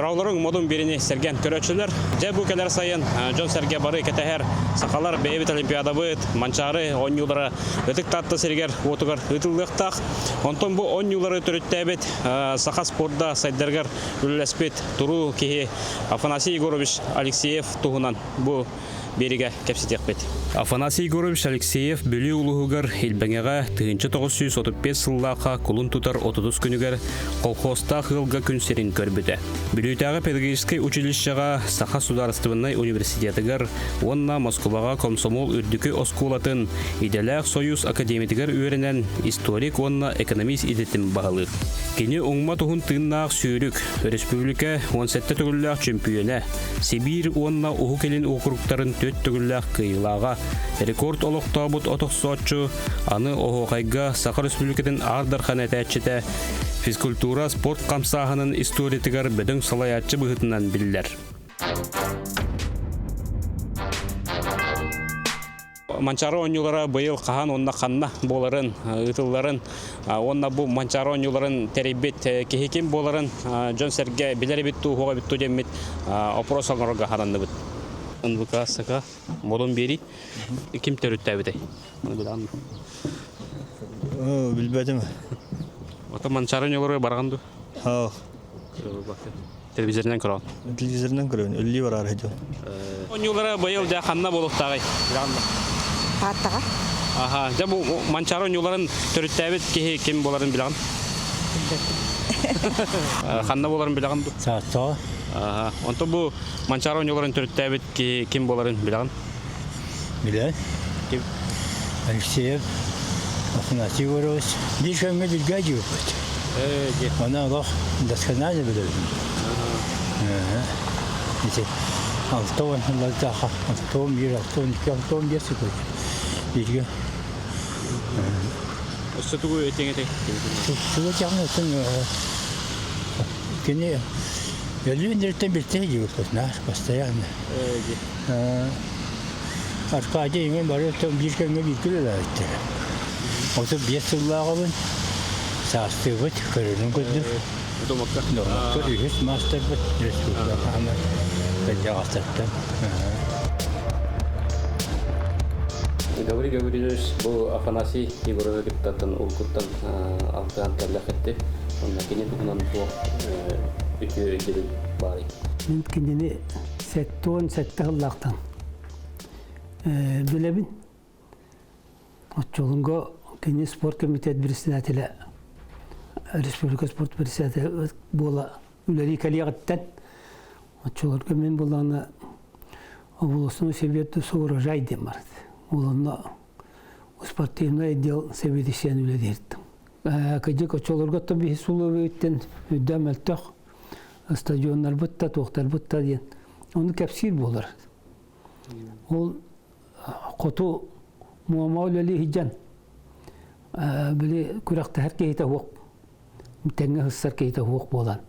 Дороолоруҥ модун биэриини сэргээн көрөөччүлэр. Дьэ бу кэлэр сайын дьон-сэргэ бары кэтэһэр сахалар бэйэбит олимпиадабыт, Манчаары оонньуулара Ытык Таатта сиригэр-уотугар ыытыллыахтаах. Онтон бу оонньуулары төрүттээбит саха спорда сайдарыгар үлэлэспит туруу киһи Афанасий Егорович Алексеев туһунан бу биэригэ кэпсэтиэхпит. Афанасий Егорович Алексеев Бүлүү улууһугар Илбэҥэҕэ 1935 сыллаахха кулун тутар 30 күнүгэр колхозтаах ыалга күн сирин көрбүтэ. Бүлүүтээҕи педагогическай училищеҕа Саха судаарыстыбаннай университетыгар уонна Москубаҕа комсомол үрдүкү оскуолатын идэлээх Союз академиятыгар үөрэнэн историк уонна экономист идэтин баһылыыр. Кини уҥмат уһун тыыннаах сүүрүк, өрөспүүбүлүкэ 17 төгүллээх чөмпүйүөнэ, Сибиир уонна Уһук Илин уокуруктарын түөрт төгүллээх кыайыылааҕа, рекорд олохтообут от охсооччу, аны Оһуохайга Саха Республикатын Аар Дархан этээччитэ, физкультура, спорт хамсааһынын историятыгар бөдөҥ салайааччы быһыытынан биллэр. Манчаары оонньуулара быйыл хаһан уонна ханна буоларын, ыытылларын уонна бу Манчаары оонньууларын тэрийбит киһи ким буоларын дьон-сэргэ билэр эбит дуу, уһуох эбит дуу диэммит опрос оҥорорго хананныбыт. НВК СК Модун биэрии ким төрүттээбитэй? Билбэтим. Ото Манчаары оонньуулары бараҕын дуу? Haa. Телевизорынан көрөҕүн? Телевизорынан көрөбүн, өллүү бараар дьон. Оонньуулара быйыл дьэ ханна буолуохтааҕый? Тааттаҕа. Аха, дьэ бу Манчаары оонньууларын төрүттээбит киһи ким буоларын билэҕин? Ханна буоларын билэҕин дуу? Тааттаҕа. Аха, онтон бу Манчаары оонньууларын төрүттээбит киһи ким буоларын билэҕин? Билэн. Ким? Алексеев Афанасий Егорович. Биир кэмҥэ бииргэ дьиэбиппит. Оны олох досконально билэбин. Ити 60 сыллардаахха 61, 62, 65 сыл бииргэ. Өссө тугу этиҥ этэй? Тугу этиэхпин оттон кини өлүү инниттэн билтэ дьиэбиппит наар постоянно. Аркадий иҥин бары биир кэмҥэ бииргэ үлэлээбиттэрэ. 35 сыллааҕыбын, саастыыбыт, көрөрүн көрдүк. Домокка. Домокка үһүс маастарбыт республика хаһана Кырдьаҕастартан. Гаврил Гаврильевич бу Афанасий Егоровы кыттаттан уруккуттан алтыһан кэллэххитти. Онно кини туһунан туох үтүө өйдөбүл баарый? Мин кинини 77 сыллаахтан билэбин. Оччолорго кини спорт комитет председателэ, республика спорт председателэ буола үлэлии кэлиэҕиттэн оччолорго мин булаана областной совет сооружай диэн барыт. Ол онно спортивный отдел сэбиэдиссийэн үлэлииртим. Кыдьык оччолорго оттон биһи сулуобуйуттан үрдэ мөлтөх стадионнарбыт да туохтарбыт да диэн ону кэпсиир буолар. Ол хоту Муома үлэлии сылдьан били күрэхтэһэр киһитэ суох, тэҥҥэ сыссар киһитэ суох буолан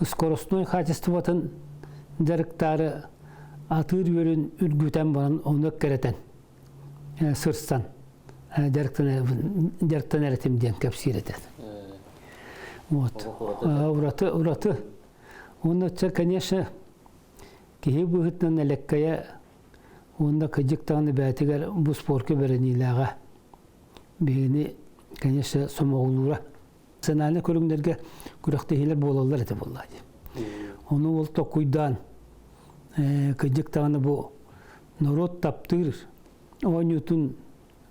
скоростной хаачыстыбатын дьарыктаары атыыр үөрүн үргүтэн баран ону эккирэтэн сырсан дьарыктанар этим диэн кэпсиир этэ. Вот. Ураты, ураты. Уонна конечно, киһи быһыытынан элэккэйэ уонна кыдьык даҕаны бэйэтигэр бу спорка бэриниилээҕэ биһигини, конечно, сомоҕолуура. Национальнай көрүҥнэргэ күрэхтэһиилэр буолаллар этэ буоллаа дии. Ону ол токуйдаан, кыдьык даҕаны бу норуот таптыыр оонньуутун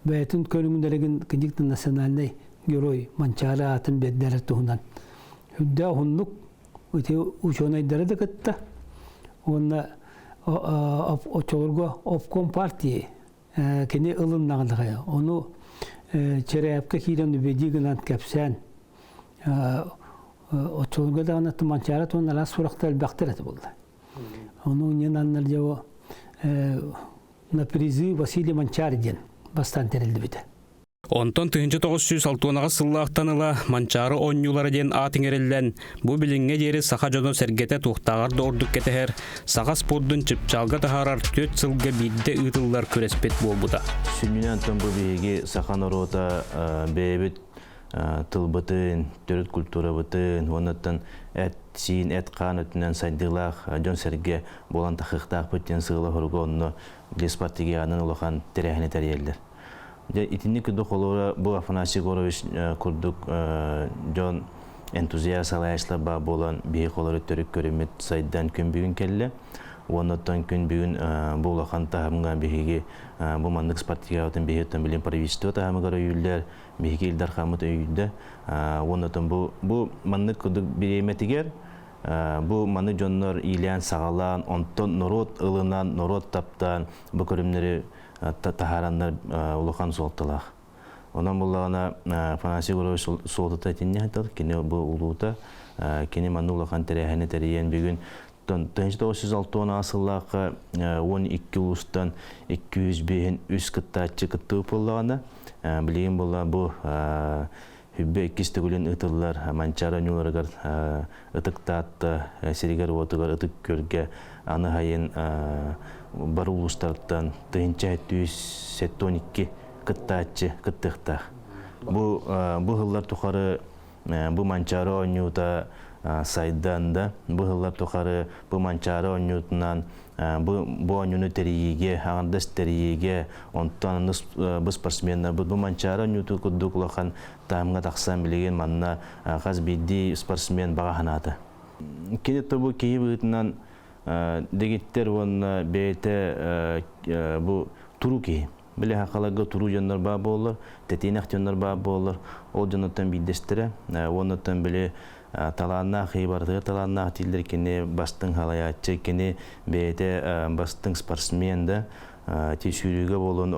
бэйэтин көрүҥнэригин кыдьык да национальнай герой Манчаары аатын биэрдэрэр туһунан үрдээх уһуннук ити учуонайдары да кытта уонна оччолорго обком партии кини ылыннаҕына ону Чэрээпкэ киирэн убедии гынан кэпсээн оччолорго даҕаны Манчаары туһунан араас сурахтар элбэхтэр этэ буолла. Ону ньананнар дьэ на призыв Василий Манчари диэн бастаан тэриллибитэ. Онтон 1968 сыллаахтан ыла Манчаары оонньуулара диэн аат иҥэриллэн, бу билиҥҥэ диэри саха дьоно-сэргэтэ туохтааҕар да ордук кэтэһэр, саха спордун чыпчаалга таһаарар түөрт сылга биирдэ ыытыллар күрэспит буолбута. Сүнньүнэн бу биһиги саха норуота бэйэбит Тылбытын, төрүт культурабытын, уоннаттан эт-сиин, эт-хаан өттүнэн сайдыылаах дьон-сэргэ буолан тахыахтаахпыт диэн сыала-соруга онно били спартакиаданан улахан тэрээһини тэрийэллэр. Дьэ, итинник курдук холобура бу Афанасий Егорович курдук дьон энтузиаст салайааччылар баар буолан биһи холору төрүт көрүммүт сайдан күн бүгүн кэллэ. Уоннаттан күн бүгүн бу улахан таһымҥа биһиги бу маннык спартакиадатын биһиги билим правительство таһымыгар өйүүллэр, биһиги Ил Дархаммыт өйүүрдэ. Уоннаттан бу бу маннык курдук бириэмэтигэр бу маны дьоннор иилээн-саҕалаан, онтон норуот ылынан, норуот таптаан бу көрүмнэри таһаараннар улахан суолталаах. Онон буллаҕына Афанасий Егорович суолтата итиннэ сытар, кини бу улуута, кини манна улахан тэрээһини тэрийэн бүгүн 1960 сыллаахха 12 улуустан 205 кыттааччы кыттыбыт буоллаҕына, билигин буолла бу Хүббэ иккис төгүлүн ыытыллар Манчаары оонньууларыгар Ытык Таатта сиригэр-уотугар Ытык Күөлгэ аны сайын бары улуустартан 1772 кыттааччы кыттыахтаах. Бу бу сыллар тухары бу Манчаары оонньуута сайдан да, бу сыллар тухары бу Манчаары оонньуутунан бу бу оонньууну тэрийиигэ, аҥардас тэрийиигэ, онтон бу спортсменнарбыт бу Манчаары оонньуутун курдук улахан таһымҥа тахсан билигин манна хас биирдии спортсмен баҕа санаата. Кини тобу киһи быһыытынан дэгиттэр уонна бэйэтэ бу туруу киһи. Били хахаларга туруу дьоннор баар буоллар, тэтиэнэх дьоннор баар буоллар, ол дьонуттан биирдэстэрэ. Уоннаттан били талааннаах киһи барытыгар талааннаах дииллэр кини бастыҥ халайааччы, кини бэйэтэ бастыҥ спортсмен да, ти сүүрүүгэ буолун,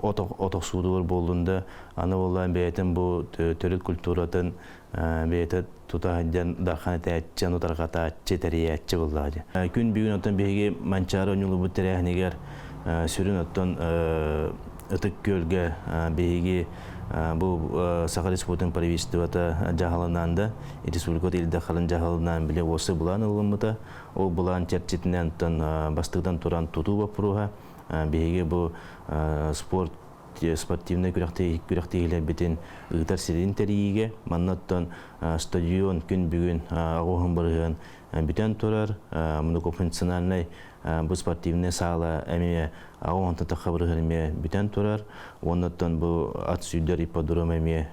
от охсуутугар буоллун да, аны буоллаан бэйэтин бу төрүт культуратын бэйэтэ тута сылдьан дархан этээччи, аны тарҕатааччы, тэрийээччи буоллаҕа дии. Күн бүгүн оттон биһиги Манчаары оонньууларбыт тэрээһинигэр сүрүн оттон Ытык Күөлгэ биһиги бу Саха Республикатын правительствота дьаһалынан да, республиката Ил Дарханын дьаһалынан били уосы былаан ылыммыта. Ол былаан чэрчитинэн оттон бастыгдан туран тутуу боппуруоһа биһиги бу спорт спортивнай күрэхтэһиилэрбитин ыытар сирин тэрийиигэ манна оттон стадион күн бүгүн оҕуһун бырыһыан бүтэн турар многофункциональнай бу спортивнай саала эмиэ аҕа тахха бырыһыан эмиэ бүтэн турар уонна оттон бу ат сүүрдэр ипподром эмиэ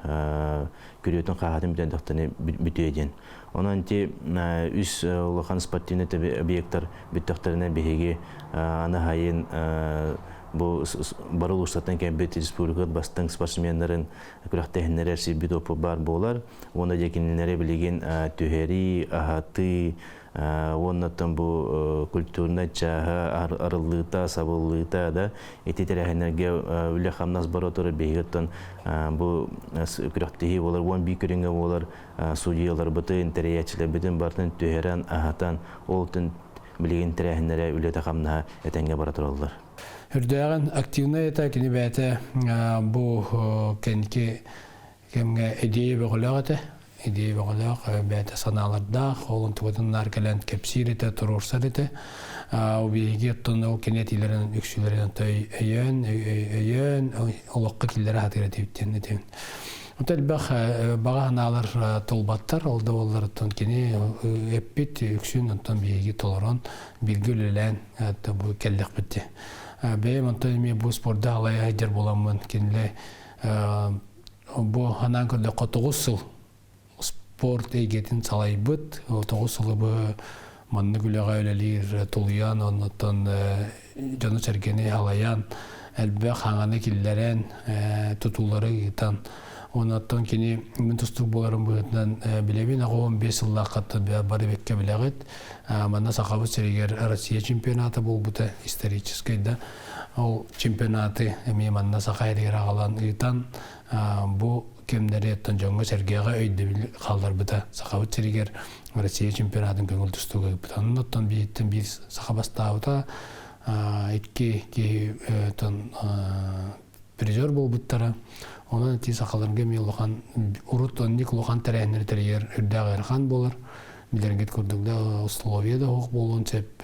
күрүөтүн хааһатын бүтэн тахтаны бүтүө диэн онон ити үс улахан спортивнай объектар бүттэхтэринэ биһиги аны хайын бу бары улуустартан кэлбит республика бастыҥ спортсменнарын күрэхтэһиннэрэр сирбит опыт баар буолар. Уонна дьэ кинилэри билигин түһэрии, аһатыы, уонна бу культурнай чааһа арыллыыта, сабыллыыта да ити тэрээһиннэргэ үлэ-хамнас бара турар биһиги оттон бу күрэхтэһии буолар, 11 көрүҥҥэ буолар судьуйаларбытын, тэрийээччилэрбитин барытын түһэрэн, аһатан, ол билигин тэрээһиннэрэ үлэтэ-хамнаһа этэҥҥэ бара тураллар. Үрдээҕин активнай этэ кини бэйэтэ бу кэнники кэмҥэ идея бөҕөлөөх этэ. Идея бөҕөлөөх бэйэтэ санаалардаах, ол онтукатын наар кэлэн кэпсиир этэ, туруорсар этэ. Биһиги оттон ол кини этиилэрин үксүлэрин өйөөн, өйөөн олоххо киллэрэ сатыыр этибит диэн этибин. Онто элбэх баҕа санаалар толбаттар, ол да буоллар оттон кини эппит үксүн онтон биһиги толорон бииргэ үлэлээн бу кэллэхпит дии. Бэйэм онтон эмиэ бу спорда алайа сылдьар буоламмын кинилэр бу анаан көрдөххө 9 сыл спорт эйгэтин салайбыт, 9 сылы бу маннык үлэҕэ үлэлиир тулуйан, оннуттан дьону-сэргэни халайан, элбэх хаҥаны киллэрэн, тутуулары ыытан, оннуттан кини мин тустуук буоларым быһыытынан билэбин, 15 сыллааххаттан бары бэккэ билэҕит. Манна Сахабыт сиригэр Россия чемпионата буолбута историческай да. Ол чемпионаты эмиэ манна Саха сиригэр аҕалан ыытан, бу кэмнэри оттон дьоҥҥо-сэргэҕэ өйдөбүл хаалларбыта. Сахабыт сиригэр Россия чемпионатын көҥүл тустууга ыыппыта. Онон оттон бииртэн биир саха бастаабыта, икки киһи оттон призер буолбуттара. Онон ити сахаларга эмиэ улахан урут оннук улахан тэрээһиннэри тэрийэр үрдээх ыарахан буолар. Билэргит курдук да условия да суох буолуон сөп.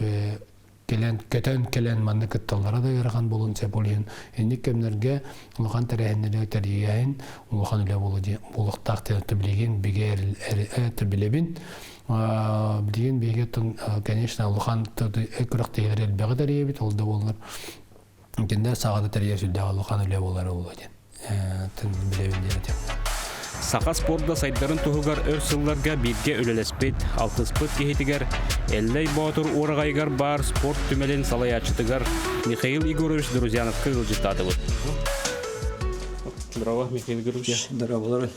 кэлэн көтөн кэлэн манна кытталлара да ыарахан буолуон сөп ол иһин инник кэмнэргэ улахан тэрээһиннэри тэрийээһин улахан үлэ буолуохтаах диэн билигин бигэ билэбин билигин биһиги конечно улахан күрэхтэһиилэри элбэҕи тэрийэбит ол да буоллар кинилэр саҕана тэрийэр сүрдээх улахан үлэ буолара буолуо диэн билэбин диэн этим. Саха спорда сайдарын туһугар өр сылларга бииргэ үлэлэспит, алтыспыт киһитигэр Эллэй Боотур уораҕайыгар баар спорт түмэлин салайааччытыгар Михаил Егорович Друзьяновка ыалдьыттаатыбыт. Здорово, Михаил Егорович. Здороволорун.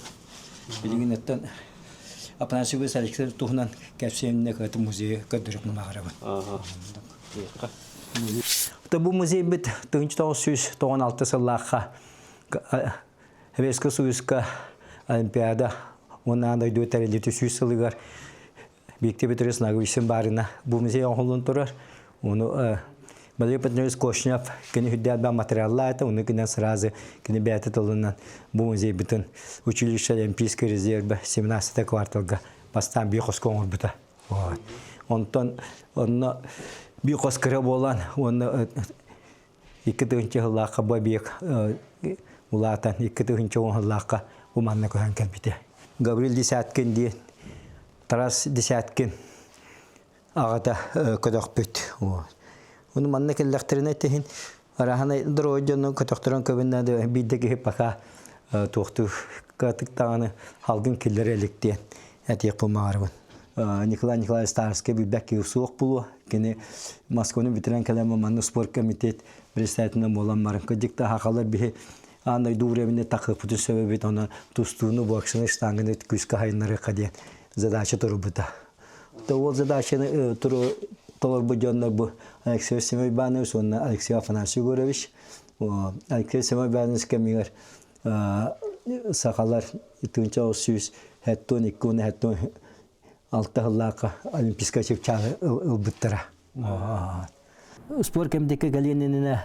Билигин оттон Афанасий Александрович туһунан кэпсиэмнэ кыаты музейы көрдөрүк мунаарабын. Бу музейбит 1996 сыллаахха Советскай Союзка Олимпиада уонна аан дойду тэриллиитэ сүүс сылыгар Виктор Петрович Наговицын баарына бу музей оҥоһуллан турар. Ону Валерий Петрович Кошнев кини үрдээх материаллаата, ону кинен сразу кини бэйэтэ тылынан бу музейбытын училище Олимпийский резервэ 17 кварталга бастаан биир хоско оҥорбута. Онтон онно биир хос кыра буолан уонна 2 тыһыынча сыллаахха бу объект улаатан 2010 сыллаахха бу манна көһөн кэлбитэ. Гаврил Десяткин диэн Тарас Десяткин аҕата көтөхпүт. Ону манна кэллэхтэринэ тиһин араһанай дорой дьону көтөхтөрөн көбүннэ биирдэ киһи пока туохтуу катык даҕаны халгын киллэрэ илик диэн этиэхпин баҕарабын. Николай Николаевич Старскай билбэт киһи суох буолуо. Кини Москваны бүтэрэн кэлэн манна спорт комитет председателинэн буолан баран кырдьык да хахалар биһи аан дойду уровеньне тахыппытын сөбөбүт онон тустууну боксаны штанганы күүскэ хайыннарыахха диэн задача турбута. То ол задачаны толорбут дьоннор бу Алексей Семен Иванович уонна Алексей Афанасий Егорович. Алексей Семен Иванович кэмигэр сахалар 1972 уонна 76 сыллаахха олимпийскай чыпчаалы ылбыттара. Спорт кэмдикке кэлиэнинэ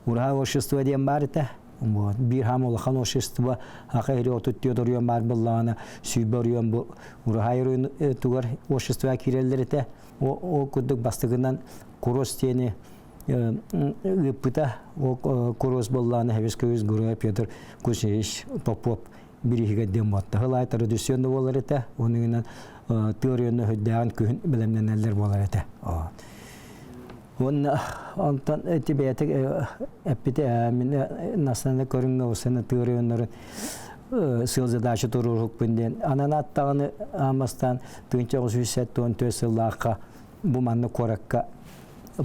ураһа общество диэн баар этэ. Биир хаам улахан общество аха ири 34 оройуон баар буоллаҕына сүүрбэ оройуон бу ураһа тугар обществоҕа киирэллэр этэ. Ол курдук бастакынан курос диэни ыыппыта. Ол курос буоллаҕына Хевис Гурая Петр Кузьмич Попов бирииһигэр диэн буолта. Сыл аайы традиционно буолар этэ. Онугунан теорияны өйдөөн күһүн бэлэмнэнэллэр буолар этэ. Уонна онтон эти бэйэтэ эппитэ мин национальный көрүҥҥэ осыны теорияны сыл задача туруорукпун диэн анан аттаҕыны аамастаан 1974 сыллаахха бу манна куоракка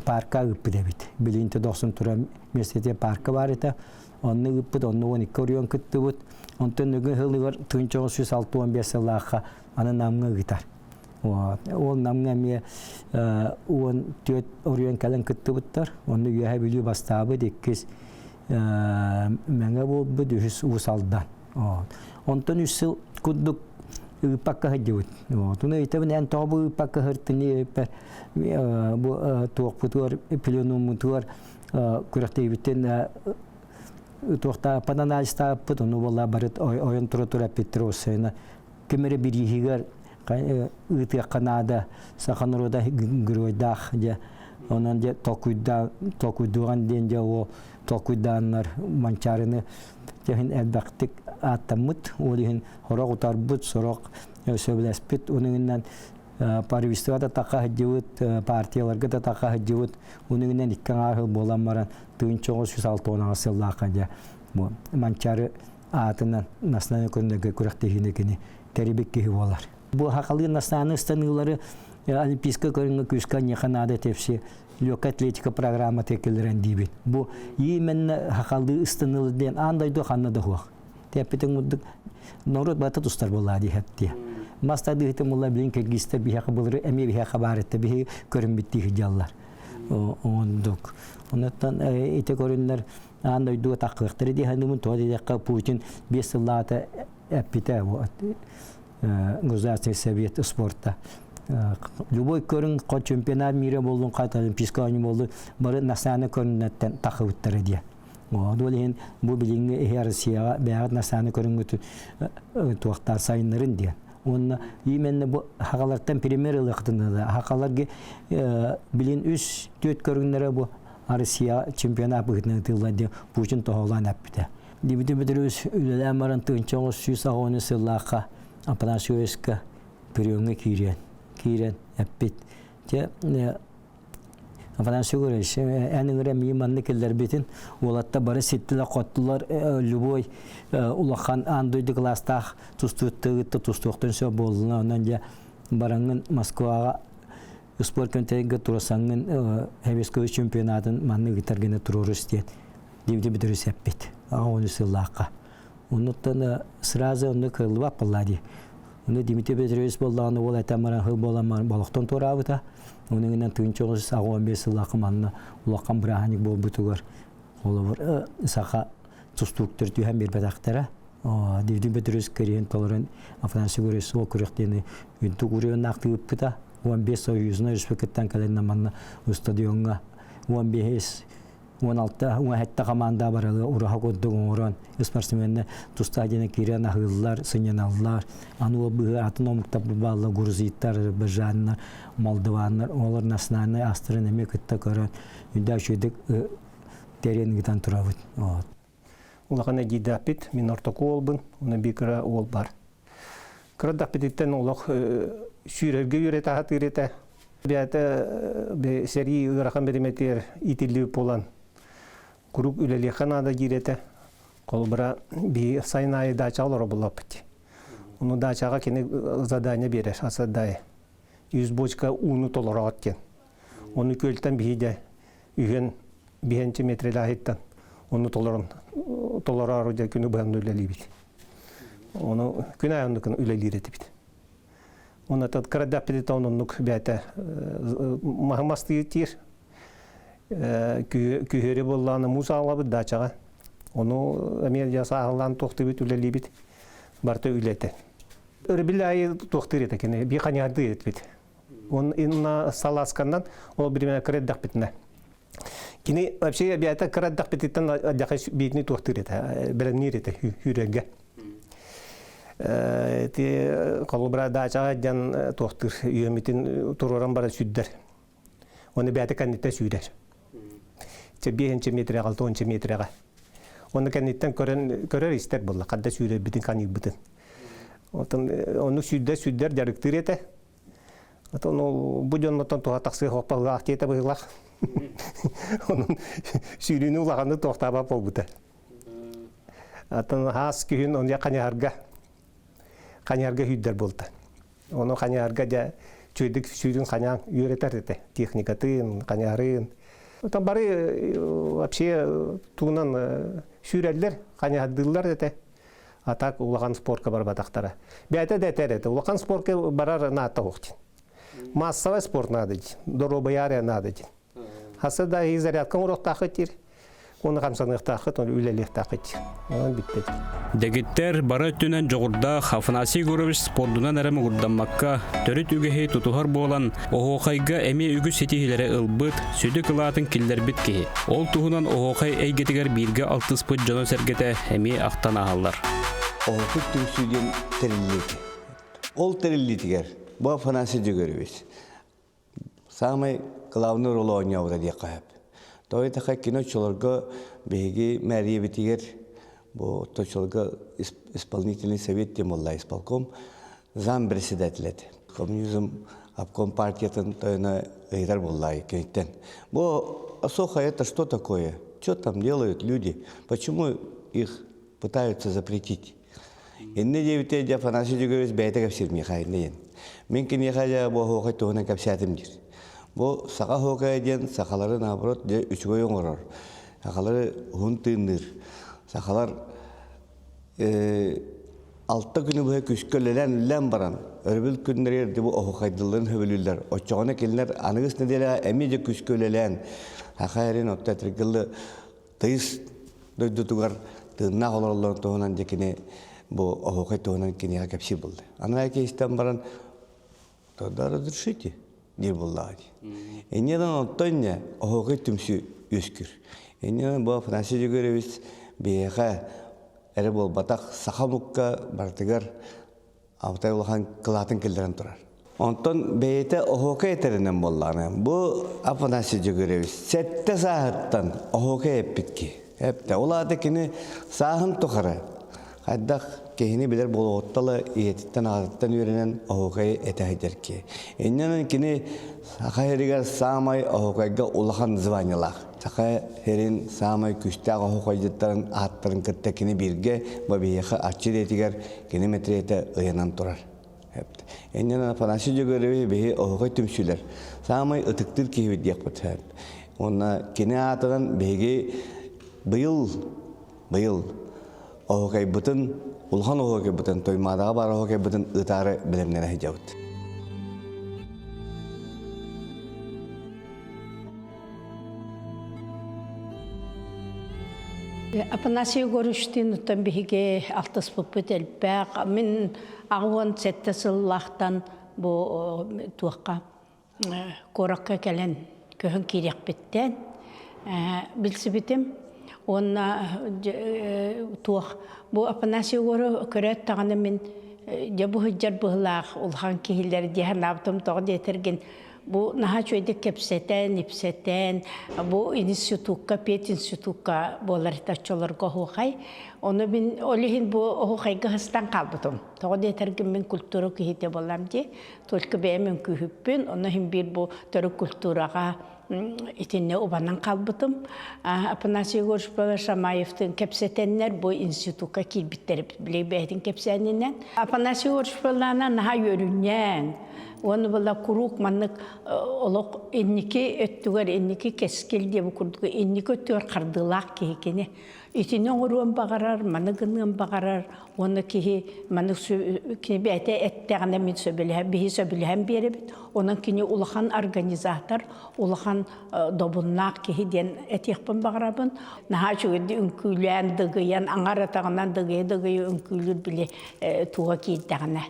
парка ыыппыт эбит. Билигин дохсун туран миэстэтигэр парка баар этэ. Онно ыыппыт, онно 12 оройуон кыттыбыт. Онтон нөгүн сылыгар 1965 сыллаахха аны Намҥа ыытар. Ол Намҥа эмиэ 14 оройуон кэлэн кыттыбыттар. Онно Үөһээ Бүлүү бастаабыт, иккис Мэҥэ буолбут, үһүс Уус Алдан. Онтон үс сыл курдук ыыппакка сылдьыбыт. Ону ыйытабын, эн тоҕо бу ыыппакка сыртын бу туохпутугар, пленуммутугар күрэхтэһиибитин туохтааппын анализтааппыт, ону буолла бары ойон тура-тура эппиттэр уоссайына ким эрэ бирииһигэр ыытыахха наада саха норуота геройдаах дьэ онон дьэ толкуйдаа толкуйдуган диэн дьэ ол толкуйдааннар Манчаарыны дьэһин элбэхтик ааттаммыт ол иһин сорох утарбыт сорох сөбүлэспит онугунан правительство да таха сылдьыбыт партияларга да таха сылдьыбыт онугунан икки аҥаар сыл буолан баран 1968 сыллаахха дьэ бу Манчаары аатынан национальнай көрүҥнэргэ күрэхтэһиини кини тэрийбит киһи буолар. Бу хахалыы национальнай ыстаныылары олимпийскай көрүҥҥэ күүскэ аньыаха наада тепси легкая атлетика программата киллэрэн диибин. Бу именно хахалыы ыстаныылар диэн аан дойду ханна да суох. Тэппитин курдук норуот барыта тустар буоллаа диэхэттиэ. Мас тардыһыытын буолла билин киргизтэр биһиэхэ былыры эмиэ биһиэхэ баар этэ биһи көрүммүттии сылдьаллар. Ондук. Онуттан ити көрүннэр аан дойдуга таххыахтара дии саныыбын. Тоҕо диэтэххэ Путин 5 сыллаата эппитэ Государственный совет спорта. Любой көрүҥ чемпионат мира буоллун, хат олимпийскай оонньуу буоллун, бары национальный көрүҥнэртэн таххыбыттара диye. Ол иһин бу билиҥҥи иһи Россияҕа бэйэҕит национальный көрүҥҥүтүн туохтаан сайыннарын диэн. Уонна именно бу хахалартан пример ылыахтын хахаларга билин үс түөт көрүҥнэрэ бу Россия чемпионат быһыытынан ыытыллар диэн Путин тоһоҕолоон эппитэ. Дмитрий Петрович үлэлээн баран 1980 сыллаахха Апанасьевичка приемҥа киирэн киирэн эппит. Те Афанасий Егорович, эн ыҥыра миин манна киллэрбитин уолатта бары ситтилэр-хоттулар любой улахан аан дойду кылаастаах тустууттыгытта тустуохтун сөп буоллуна онон дьэ бараҥҥын Москваҕа спорт контейнерга турасаҥҥын Советский чемпионатын манна ыытар гына туруорус диэн Дмитрий Петрович эппит 10 сыллаахха. Оннуттан сразу онно кырыллыбат буолла дии. Ону Дмитрий Петрович буоллаҕына уол этэн баран хыл буолан баран болохтон туораабыта. Ону гынан тыынча 15 сыллаахха манна улахан бырааһынньык буолбутугар холобур саха тустууктар түһэн биэрбэтэхтэрэ. Дмитрий Петрович кэриһин толорон Афанасий Гурьевич суол күрэх диэни үрдүк уруйуннаахтык ыыппыта. 15 союзнай республикаттан кэлэн манна стадиоҥҥа 15 16 17 хамаанда барылы ураһа курдук оҥорон спортсменнар тустаах диэн киирэн аһыыллар, сынньаналлар. Аны ол быһыы атын омуктар бааллар, грузиттар, азербайджаннар, молдованнар, олор национальнай астарын эмиэ кытта көрөн, үрдээх үчүгэйдик тэрийэн ыытан турабыт. Вот. Улахан эдьиийдээхпит, мин ортоку уолбун, уонна биир кыра уол бар. Кыра даппититтэн олох сүүрэргэ үөрэтэ сатыыр этэ. Бэйэтэ сэрии ыарахан биримэтигэр иитиллибит буолан куруук үлэлиэххэ наада диир этэ. Холобура, биһи сайын аайы даачаҕа олоро буллаппыт. Ону даачаҕа кини задание биэрэр, асадайы. Үс бочка ууну толороот диэн. Ону күөлтэн биһи де үһүөн биһэнчи метрелээһиттэн ону толорон толороору дьэ күнү быһан үлэлиибит. Ону күн аайы оннук үлэлиир этибит. Оны кырадаппит оннук бэйэтэ маһы мастыы тиир. Күһүөрү буоллаҕына муус аҕалабыт даачаҕа. Ону эмиэ дьэ сааһылаан туохтуубут үлэлиибит. Барыта үлэтэ. Өрөбүл аайы туохтуур этэ кини бии ханьаардыы этибит. Он инна салаасканнан ол биримэ кыраддахпитинэ. Кини вообще бэйэтэ кыраддахпититтэн адьаха биитини туохтуур этэ, бэлэмниир этэ үүрэргэ. Ити холобура даачаҕа дьан туохтуур үөмүтүн туруоран баран сүүрдэр. Оны бэйэтэ кэнниттэн сүүрэр. Чэ биэһинчэ метрэҕэ, алтыонча метрэҕэ. Оны кэнниттэн көрөн көрөр истэр буолла, хадда сүүрэрбитин ханыырбытын. Отон ону сүүрдэр сүүрдэр дьарыктыыр этэ. Отон ол бу дьоннортон туһа тахсыа хоппаллаах диэтэ быһыылаах. Онон сүүрүүнү улаханнык туохтаабат буолбута. Атын хаас күһүн онья ханьаһарга ханьаһарга сүүрдэр буолта. Ону ханьаһарга дьэ чүйдүк сүүрүн ханяан үөрэтэр этэ. Техникатын, ханьаһарын. Отон бары вообще туунан сүүрэллэр, ханьаһардыыллар этэ. А так улахан спортка барбатахтара. Бэйэтэ да этэр этэ, улахан спортка барар наата суох дин. Массовый спорт надо дин, доруобуйа надо дин. Хаса да и зарядка оҥоруохтааххыт диир, уонна хамсаныахтааххыт, уонна үлэлиэхтааххыт диир. Онон бүттэ. Дэгиттэр бары өттүнэн дьоҕурдаах Афанасий Егорович спордунан эрэ муҥурдаммакка, төрүт үгэһи тутуһар буолан, оһуохайга эмиэ үгүс ситиһиилэри ылбыт, сүдү кылаатын киллэрбит киһи. Ол туһунан оһуохай эйгэтигэр бииргэ алтыспыт дьоно-сэргэтэ эмиэ ахтан ааһаллар. Оһуохай түмсүү диэн тэриллиитэ. Ол тэриллиитигэр бу Афанасий Дьөгүөрүбүс саамай главный ролу оонньообута диэххэ сөп. Тоҕо диэтэххэ кино оччолорго биһиги мээрийэбитигэр бу оччолорго исполнительный совет диэн буолла исполком зам председатель этэ. Коммунизм обком партиятын тойоно ыйытар буолла киниттэн. Бу Асоха это что такое? Что там делают люди? Почему их пытаются запретить? Иннэ диэбитэ дьэ Афанасий Дьөгүөрүс бэйэтэ кэпсиир миэхэ иннэ диэн. Мин киниэхэ дьэ бу оһуохай туһунан кэпсээтим диир. Бу саха оһуохайа диэн сахалары наоборот дьэ үчүгэй оҥорор. Сахалары уһун тыынныыр. Сахалар алта күнү быһа күскэ үлэлээн үлэлээн баран өрөбүл күннэригэр дьэ бу оһуохайдылларын сөбүлүүллэр. Оччоҕуна кинилэр аныгыс нэдиэлэҕэ эмиэ дьэ күскэ үлэлээн саха эрин отто этэргэ тыйыс дойдутугар тыыннаах олороллорун туһунан дьэ кини бу оһуохай туһунан киниэхэ кэпсиир буолла. Анараа киһистэн баран тогда разрешите диир буоллаҕа дии. Инньэ оттон инньэ оһуохай түмсүү үөскүүр. Инньэ бу Афанасий Дьөгүөрөбүс биһиэхэ эрэ буолбатах саха омукка барытыгар Абытай улахан кылаатын киллэрэн турар. Онтон бэйэтэ оһуокай этэринэн буоллаҕына, бу Афанасий Дьөгүөрэбис сэттэ сааһыттан оһуокай эппит киһи. Эптэ. Ол аата кини сааһын тухары хайдах киһини билэр буолуоҕуттала ийэтиттэн аҕатыттан үөрэнэн оһуокайы этэ сылдьар киһи. Иннинэн кини Саха сиригэр саамай оһуокайга улахан званиелаах. Саха сирин саамай күүстээх оһуокайдьыттарын ааттарын кытта кини бииргэ бу биһиэхэ Арчы дьиэтигэр кини мэтириэтэ ыйанан турар. Иннинэн Афанасий Дьөгүөрэбиһи биһи оһуокай түмсүүлэр саамай ытыктыыр киһибит диэхпит сөп. Уонна кини аатынан биһиги быйыл быйыл оһуокайбытын улахан оһуокайбытын Туймаадаҕа баар оһуокайбытын ыытаары бэлэмнэнэ сылдьабыт. Афанасий Егоровичтыын оттон биһиги алтыспыппыт элбэх. Мин 87 сыллаахтан бу туохха куоракка кэлэн көһөн киириэхпиттэн билсибитим. Уонна туох бу Афанасий Егоров көрөөт даҕаны мин дьэ бу сылдьар быһыылаах улахан киһилэр дии санаабытым тоҕо диэтэргин Бу наһаа үчүгэйдик кэпсэтэн, ипсэтэн, бу институкка, пединститукка буолар этэ оччолорго оһуохай. Ону мин ол иһин бу оһуохайга сыстан хаалбытым. Тоҕо диэтэргин мин культура киһитэ буоллам дии. Только бэйэм үҥкүүһүппүн, ону иһин биир бу төрүт культураҕа итиннэ убанан хаалбытым. Афанасий Егорович Шамаевтыын кэпсэтэннэр бу институкка киирбиттэр били бэйэтин кэпсээнинэн. Афанасий Егорович наһаа үөрүнньэҥ, Уонна была куруук маннык олох инники өттүгэр, инники кэскил диэбит курдук инники өттүгэр хардыылаах киһи кини. Итини оҥоруон баҕарар, маны гыныан баҕарар уонна киһи маны кини бэйэтэ эттэҕинэ мин сөбүлэһэн, биһи сөбүлэһэн биэрэбит. Онон кини улахан организатор, улахан добуннаах киһи диэн этиэхпин баҕарабын. Наһаа үчүгэйдик үҥкүүлээн, дыгыйан, аҥар атаҕынан дыгыйа-дыгыйа үҥкүүлүүр били туга киирдэҕинэ.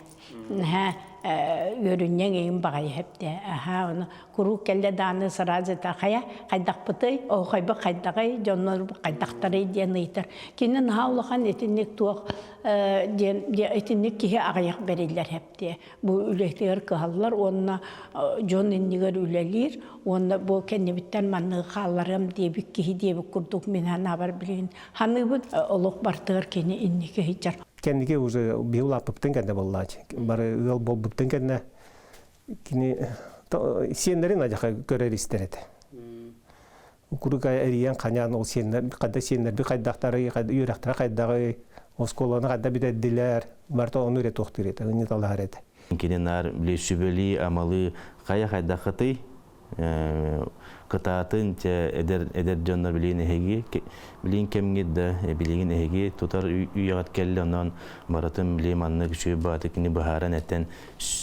Наһаа үөрүнньэҥ эйим баҕайы хэптэ. Аһаа, ону куруук кэллэ дааны сразу хайа хайдахпытый, оһохойбут хайдаҕый, дьоннор хайдахтарый диэн ыйытар. Кини наһаа улахан итинник туох диэн итинник киһи аҕыйах бэриллэр хэптиэ. Бу үлэтигэр кыһаллар уонна дьон иннигэр үлэлиир уонна бу кэннибиттэн манныгы хаалларыам диэбит киһи диэбит курдук мин санаабар билигин саныыбын олох бартыгар кини инники сылдьар. Кэнники уже биһи улааппыттан кэннэ буоллаач. Бары ыал буолбуттан кэннэ кини сиэннэрин адьаха көрөр истэр этэ. Курука эрийэн ханяан ол сиэннэр хайда сиэннэрби хайдахтары үөрэхтэрэ хайдаҕый оскуоланы хайда бүтэрдилэр барыта ону эрэ туохтуур этэ ынньыталаһар этэ. Кини наар били сүбэлии амалыы хайа хайдаххытый кытаатын чэ эдэр эдэр дьоннор билигин эһиги билигин кэмҥит да билигин эһиги тутар үйэҕит кэллэ онон барытын били маннык үчүгэй бааты кини быһааран этэн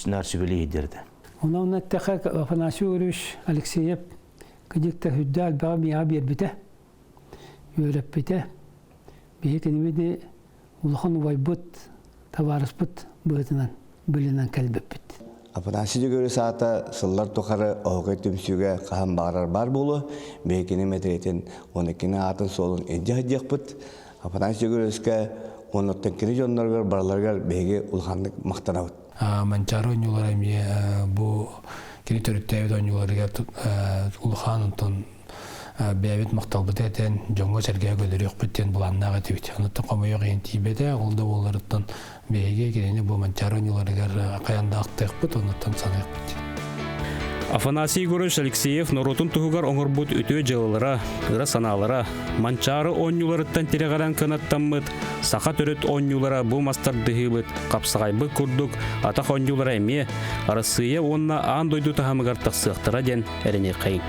наар сүбэлии иһдэрдэ. Онон эттэхэ Афанасий Егорович Алексеев кыдьыкта үрдэ элбэҕи миэхэ биэрбитэ, үөрэппитэ. Биһи кинибини улахан убайбыт, табаарыспыт быһыытынан билинэн кэлбиппит. Афанасий Дьөгүөрүс аата сыллар тухары оһуокай түмсүүгэ хаһан баҕарар баар буолуо. Биһи кини мэтириэтин уонна кини аатын суолун илдьэ сылдьыахпыт. Афанасий Дьөгүөрүскэ уонна оттон кини дьонноругар барыларыгар биһиги улаханнык махтанабыт. Манчаары оонньуулара эмиэ бу кини төрүттээбит оонньууларыгар улахан онтон бэйэбит махталбыт этэн дьоҥҥо-сэргэҕэ көрдөрүөхпүт диэн былааннаах этибит. Онуттан хомойуох иһин тиийбэтэ, ол да буолларыттан биһиги кинини бу Манчаары оонньууларыгар хайаан да ахтыахпыт, онуттан саныахпыт. Афанасий Егорович Алексеев норуотун туһугар оҥорбут үтүө дьыалалара, ыра санаалара, Манчаары оонньууларыттан тирэҕирэн кынаттаммыт саха төрүт оонньуулара бу мастардыһыыбыт, хапсаҕайбыт курдук атах оонньуулара эмиэ Арассыыйа уонна аан дойду таһымыгар тахсыахтара диэн эрэниэххэйиҥ.